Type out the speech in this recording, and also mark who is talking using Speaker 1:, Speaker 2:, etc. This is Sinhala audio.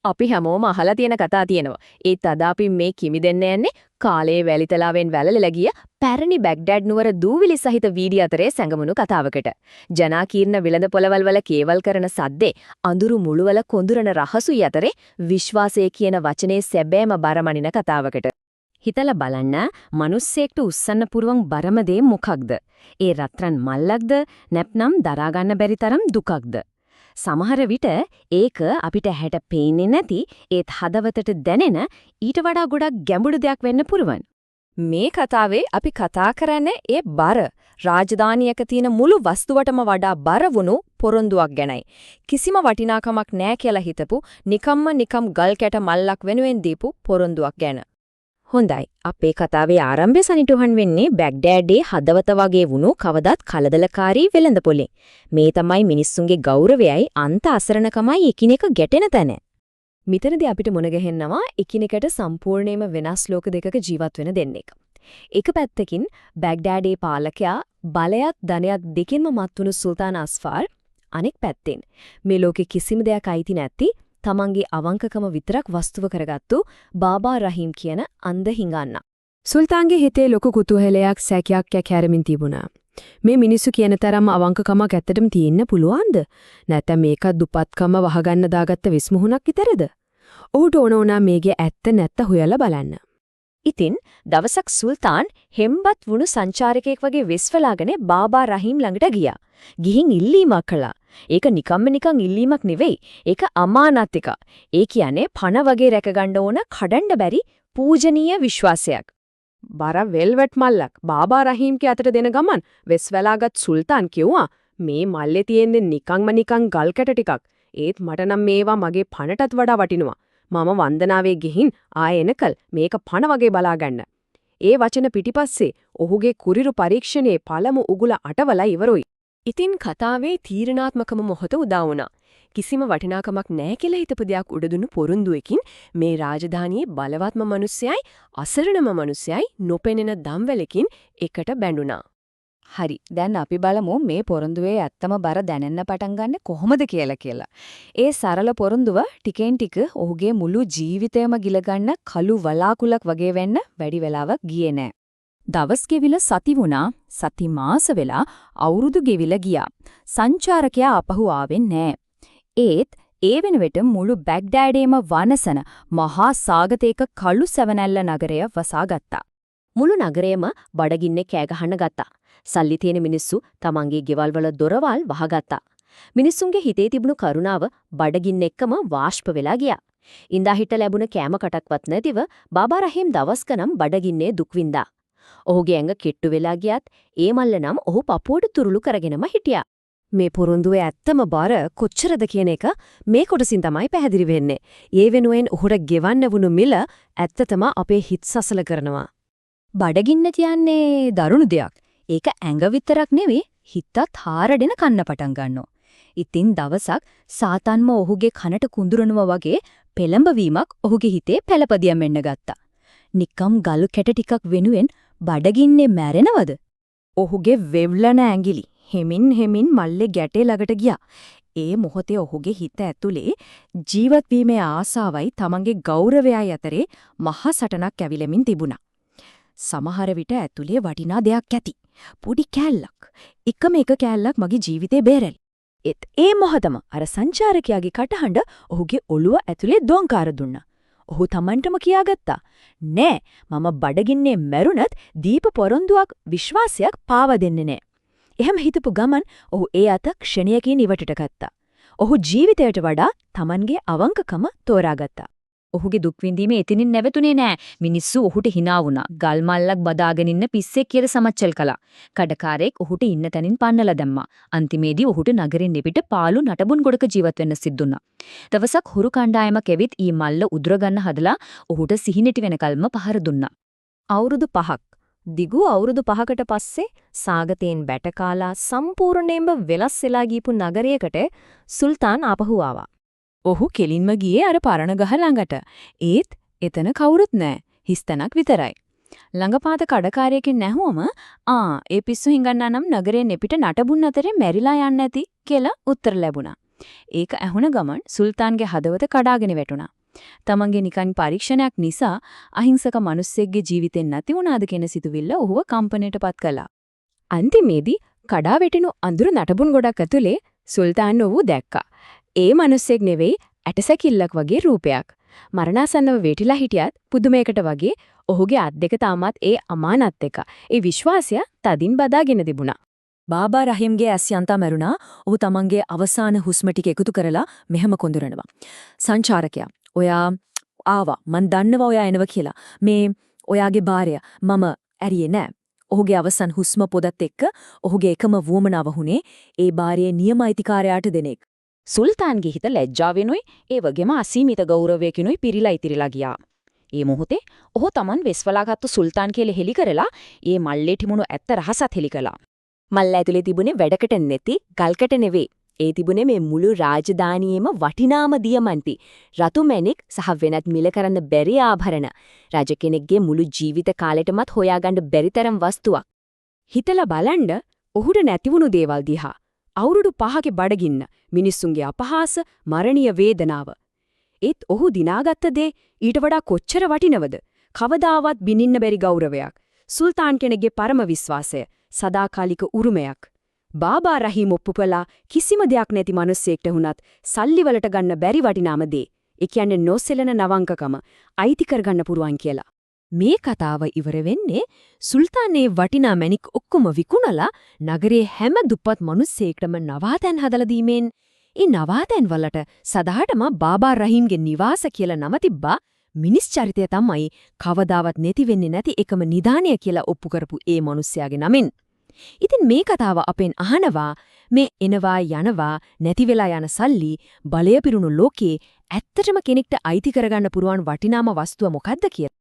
Speaker 1: අපි හැමෝම අහලා තියෙන කතා තියෙනවා. ඒත් අද අපි මේ කිමි දෙන්න යන්නේ කාලයේ වැලිතලාවෙන් වැළලලා ගිය පැරණි බැග්ඩැඩ් නුවර දූවිලි සහිත වීඩි අතරේ සැඟවුණු කතාවකට. ජනාකීර්ණ වෙළඳ පොළවල් වල කේවල් කරන සද්දේ, අඳුරු මුළුවල කොඳුරන රහසුයි අතරේ විශ්වාසය කියන වචනේ සැබෑම බරමනින කතාවකට. හිතලා බලන්න, මිනිස්සෙක්ට උස්සන්න පුරුවන් බරම දේ මොකක්ද? ඒ රත්රන් මල්ලක්ද, නැත්නම් දරා ගන්න බැරි තරම් දුකක්ද? සමහර විට ඒක අපිට ඇහැට පේන්නේ නැති, ඒත් හදවතට දැනෙන ඊට වඩා ගොඩක් ගැඹුරු දෙයක් වෙන්න පුළුවන්. මේ කතාවේ අපි කතා කරන්නේ ඒ බර, රාජධානියක තියෙන මුළු වස්තුවටම වඩා බර වුණු පොරොන්දුවක් ගැනයි. කිසිම වටිනාකමක් නෑ කියලා හිතපු, නිකම්ම නිකම් ගල් කැට මල්ලක් වෙනුවෙන් දීපු පොරොන්දුවක් ගැන. හොඳයි. අපේ කතාවේ ආරම්භය සනිටුහන් වෙන්නේ බැග්ඩෑඩේ හදවත වගේ වුණු කවදත් කලදලකාරී වෙළඳ පොලේ. මේ තමයි මිනිස්සුන්ගේ ගෞරවයයි අන්ත අසරණකමයි එකිනෙක ගැටෙන තැන. මෙතනදී අපිට මුණ ගැහෙනවා එකිනෙකට සම්පූර්ණයෙන්ම වෙනස් ලෝක දෙකක ජීවත් වෙන දෙන්නෙක්. එක පැත්තකින් බැග්ඩෑඩේ පාලකයා, බලයත් ධනයත් දෙකින්ම මත්වුණු සුල්තාන් අස්ෆාර්, අනෙක් පැත්තෙන් මේ ලෝකෙ කිසිම දෙයක් අයිති නැති, තමන්ගේ අවංකකම විතරක් වස්තුව කරගත්තු බාබා රහීම් කියන අන්ධ හිඟන්නා.
Speaker 2: සුල්තාන්ගේ හිතේ ලොකු කුතුහලයක්, සැකයක් කැරමින් තිබුණා. මේ මිනිස්සු කියන තරම් අවංකකමක් ඇත්තටම තියෙන්න පුළුවන්ද? නැත්නම් මේක දුප්පත්කම වහගන්න දාගත්ත විස්මුහුණක් විතරද? ඔහුට ඕන වුණා මේකේ ඇත්ත නැත්ත හොයලා බලන්න.
Speaker 1: ඉතින් දවසක් සුල්තාන් හෙම්බත් වුණු සංචාරකයෙක් වගේ වෙස්වලාගෙන බාබා රහීම් ළඟට ගියා. ගිහින් ඉල්ලීමක් කළා. ඒක නිකම්ම නිකන් ඉල්ලීමක් නෙවෙයි. ඒක අමානත් එකක්. ඒ කියන්නේ පණ වගේ රැකගන්න ඕන, කඩන්න බැරි පූජනීය විශ්වාසයක්.
Speaker 2: බර වෙල්වට් මල්ලක් බාබා රහීම්ගේ අතට දෙන ගමන් වෙස්වලාගත් සුල්තාන් කිව්වා, මේ මල්ලේ තියෙන්නේ නිකන්ම නිකන් ගල් කැට ටිකක්. ඒත් මට නම් මේවා මගේ පණටත් වඩා වටිනවා. මම වන්දනාවේ ගිහින් ආයෙ එනකල් මේක පණ වගේ බලාගන්න. ඒ වචන පිටිපස්සේ ඔහුගේ කුරිරු පරීක්ෂණයේ පළමු උගුල අටවලා ඉවරුයි.
Speaker 1: ඉතින් කතාවේ තීරණාත්මකම මොහොත උදා වුණා. කිසිම වටිනාකමක් නැහැ කියලා හිතපු දෙයක් උඩ දුන්නු පොරොන්දුවකින් මේ රාජධානියේ බලවත්ම මිනිස්සයයි අසරණම මිනිස්සයයි නොපෙනෙන දම්වැලකින් එකට බැඳුනා.
Speaker 3: හරි. දැන් අපි බලමු මේ පොරොන්දුවේ ඇත්තම බර දැනෙන්න පටන් ගන්නෙ කොහොමද කියලා. ඒ සරල පොරොන්දුව ටිකෙන් ටික ඔහුගේ මුළු ජීවිතයම ගිලගන්න කළු වලාකුළක් වගේ වෙන්න වැඩි වෙලාවක් ගියේ නෑ. දවස් ගෙවිලා සති වුණා, සති මාස වෙලා අවුරුදු ගෙවිලා ගියා. සංචාරකයා ආපහු ආවේ නෑ. ඒත් ඒ වෙනුවට මුළු බැග්ඩෑඩේම වනසන මහා සාගතයක කළු සැවනැල්ල නගරය වසාගත්තා.
Speaker 1: මුළු නගරයම බඩගින්නේ කෑ ගහන්න ගත්තා. සල්ලි තියෙන මිනිස්සු තමන්ගේ ගෙවල් වල දොරවල් වහගත්තා. මිනිස්සුන්ගේ හිතේ තිබුණු කරුණාව බඩගින්න එක්කම වාෂ්ප වෙලා ගියා. ඉඳා හිට ලැබුණ කෑම කටක්වත් නැතිව බාබා රහීම් දවස් ගණන් බඩගින්නේ දුක් විඳා. ඔහුගේ ඇඟ කෙට්ටු වෙලා ගියත් ඒ මල්ල නම් ඔහු පපුවට තුරුළු කරගෙනම හිටියා.
Speaker 2: මේ පොරොන්දුවේ ඇත්තම බර කොච්චරද කියන එක මේ කොටසින් තමයි පැහැදිලි වෙන්නේ. ඒ වෙනුවෙන් ඔහුට ගෙවන්න වුණු මිල ඇත්තටම අපේ හිත සසල කරනවා.
Speaker 3: බඩගින්න කියන්නේ දරුණු දෙයක්. ඒක ඇඟ විතරක් නෙවෙයි, හිතත් හාරඩෙන කන්න පටන් ගන්නවා. ඉතින් දවසක් සාතන්ම ඔහුගේ කනට කුඳුරනවා වගේ පෙළඹවීමක් ඔහුගේ හිතේ පළපදියම් වෙන්න ගත්තා. නිකම් ගල් කැට ටිකක් වෙනුවෙන් බඩගින්නේ මැරෙනවද?
Speaker 2: ඔහුගේ වෙව්ලන ඇඟිලි හෙමින් හෙමින් මල්ලේ ගැටේ ළඟට ගියා. ඒ මොහොතේ ඔහුගේ හිත ඇතුලේ ජීවත් වීමේ ආසාවයි තමන්ගේ ගෞරවයයි අතරේ මහ සටනක් ඇවිලෙමින් තිබුණා. සමහර විට ඇතුලේ වටිනා දෙයක් ඇති. පොඩි කෑල්ලක්. එකම එක කෑල්ලක් මගේ ජීවිතේ බේරෙල්. ඒත් ඒ මොහොතම අර සංචාරකයාගේ කටහඬ ඔහුගේ ඔළුව ඇතුලේ දොංකාර දුන්නා. ඔහු තමන්ටම කියාගත්තා. නෑ, මම බඩගින්නේ මැරුණත් දීප පොරොන්දුවක්, විශ්වාසයක් පාව දෙන්නේ නෑ. එහෙම හිතපු ගමන් ඔහු ඒ අත ක්ෂණයකින් ඉවටට ගත්තා. ඔහු ජීවිතයට වඩා තමන්ගේ අවංකකම තෝරාගත්තා.
Speaker 3: ඔහුගේ දුක් විඳීම එතනින් නැවතුනේ නෑ. මිනිස්සු ඔහුට හිනා වුණා. ගල් මල්ලක් බදාගෙන ඉන්න පිස්සෙක් කියලා සමච්චල් කළා. කඩකාරයෙක් ඔහුට ඉන්න තැනින් පන්නලා දැම්මා. අන්තිමේදී ඔහුට නගරෙන් එපිට පාළු නටබුන් ගොඩක ජීවත් වෙන්න සිද්ධ වුණා. දවසක් හොරු කණ්ඩායමක් ඇවිත් ඊ මල්ල උදුර ගන්න හදලා ඔහුට සිහිනෙටි වෙනකල්ම පහර දුන්නා.
Speaker 1: අවුරුදු 5ක්, දිගු අවුරුදු 5කට පස්සේ සාගතයෙන් බැට කාලා සම්පූර්ණයෙන්ම වෙනස් වෙලා ගියපු නගරයකට සුල්තාන් ආපහු ආවා.
Speaker 2: ඔහු කෙලින්ම ගියේ අර පරණ ගහ ළඟට. ඒත් එතන කවුරුත් නෑ. හිස්තැනක් විතරයි. ළඟපාත කඩකාරයෙක්ගෙන් ඇහුවම, "ආ, ඒ පිස්සු හිඟන්නා නම් නගරයෙන් එපිට නටබුන් අතරේ මැරිලා යන්න ඇති" කියලා උත්තර ලැබුණා.
Speaker 3: ඒක ඇහුණ ගමන් සුල්තාන්ගේ හදවත කඩාගෙන වැටුණා. තමන්ගේ නිකන් පරීක්ෂණයක් නිසා අහිංසක මිනිස්සෙක්ගේ ජීවිතෙන් නැති වුණාද කියන සිතුවිල්ල ඔහුව කම්පණයටපත් කළා.
Speaker 1: අන්තිමේදී කඩා වැටෙනු අඳුරු නටබුන් ගොඩක් ඇතුලේ සුල්තාන් ඔහු දැක්කා. ඒ මිනිස්සෙක් නෙවෙයි, ඇටසැකිල්ලක් වගේ රූපයක්. මරණාසන්නව වැටිලා හිටියත් පුදුමයකට වගේ ඔහුගේ අත් දෙක තාමත් ඒ අමානත් එක, ඒ විශ්වාසය තදින් බදාගෙන තිබුණා.
Speaker 2: බාබා රහීම්ගේ ඇස් යන්තා මැරුණා. ඔහු තමන්ගේ අවසාන හුස්ම ටික එකතු කරලා මෙහෙම කොඳුරනවා. සංචාරකයා, ඔයා ආවා. මන් දන්නවා ඔයා එනවා කියලා. මේ ඔයාගේ භාර්ය මම ඇරියේ නෑ. ඔහුගේ අවසන් හුස්ම පොදත් එක්ක ඔහුගේ එකම වුවමනාව වුණේ ඒ භාර්යයේ නියම අයිතිකාරයාට දෙන එක.
Speaker 3: සුල්තාන්ගේ හිත ලැජ්ජාවෙනුයි ඒ වගේම අසීමිත ගෞරවයකිනුයි පිරීලා ඉතිරිලා ගියා. ඒ මොහොතේ ඔහු තමන් වෙස්වලාගත්තු සුල්තාන් කියලා හෙළි කරලා ඒ මල්ලේ ටිමුණු ඇත්ත රහසත් හෙළි කළා.
Speaker 1: මල්ල ඇතුලේ තිබුණේ වැඩකට නැති ගල්කට නෙවෙයි. ඒ තිබුණේ මේ මුළු රාජධානියේම වටිනාම දියමන්ති, රතු මැණික් සහ වෙනත් මිල කරන්න බැරි ආභරණ. රජ කෙනෙක්ගේ මුළු ජීවිත කාලෙටමත් හොයාගන්න බැරි තරම් වස්තුවක්. හිතලා බලන්න ඔහුට නැතිවුණු දේවල් දිහා. අවුරුදු 5ක බඩගින්න, මිනිස්සුන්ගේ අපහාස, මරණීය වේදනාව. ඒත් ඔහු දිනාගත්ත දේ ඊට වඩා කොච්චර වටිනවද? කවදාවත් බිනින්න බැරි ගෞරවයක්. සුල්තාන් කෙනෙක්ගේ පරම විශ්වාසය, සදාකාලික උරුමයක්. බාබා රහීම් ඔප්පු කළා කිසිම දෙයක් නැති මිනිස්සෙක්ට වුණත් සල්ලි වලට ගන්න බැරි වටිනාම දේ. ඒ කියන්නේ නොසෙලෙන නවංකකම අයිති කරගන්න පුරුවන් කියලා. මේ කතාව ඉවර වෙන්නේ සුල්තානේ වටිනා මැණික් ඔක්කොම විකුණලා නගරයේ හැම දුප්පත් මිනිස්සෙක්ටම නවාතැන් හදලා දීමෙන්. ඒ නවාතැන් වලට සදාටම බාබා රහීම්ගේ නිවාස කියලා නම තිබ්බා. මිනිස් චරිතය තමයි කවදාවත් නැති වෙන්නේ නැති එකම නිදානය කියලා ඔප්පු කරපු ඒ මිනිස්සයාගේ නමින්. ඉතින් මේ කතාව අපෙන් අහනවා, මේ එනවා යනවා නැති වෙලා යන සල්ලි බලය පිරුණු ලෝකේ ඇත්තටම කෙනෙක්ට අයිති කරගන්න පුරුවන් වටිනාම වස්තුව මොකද්ද කියලා.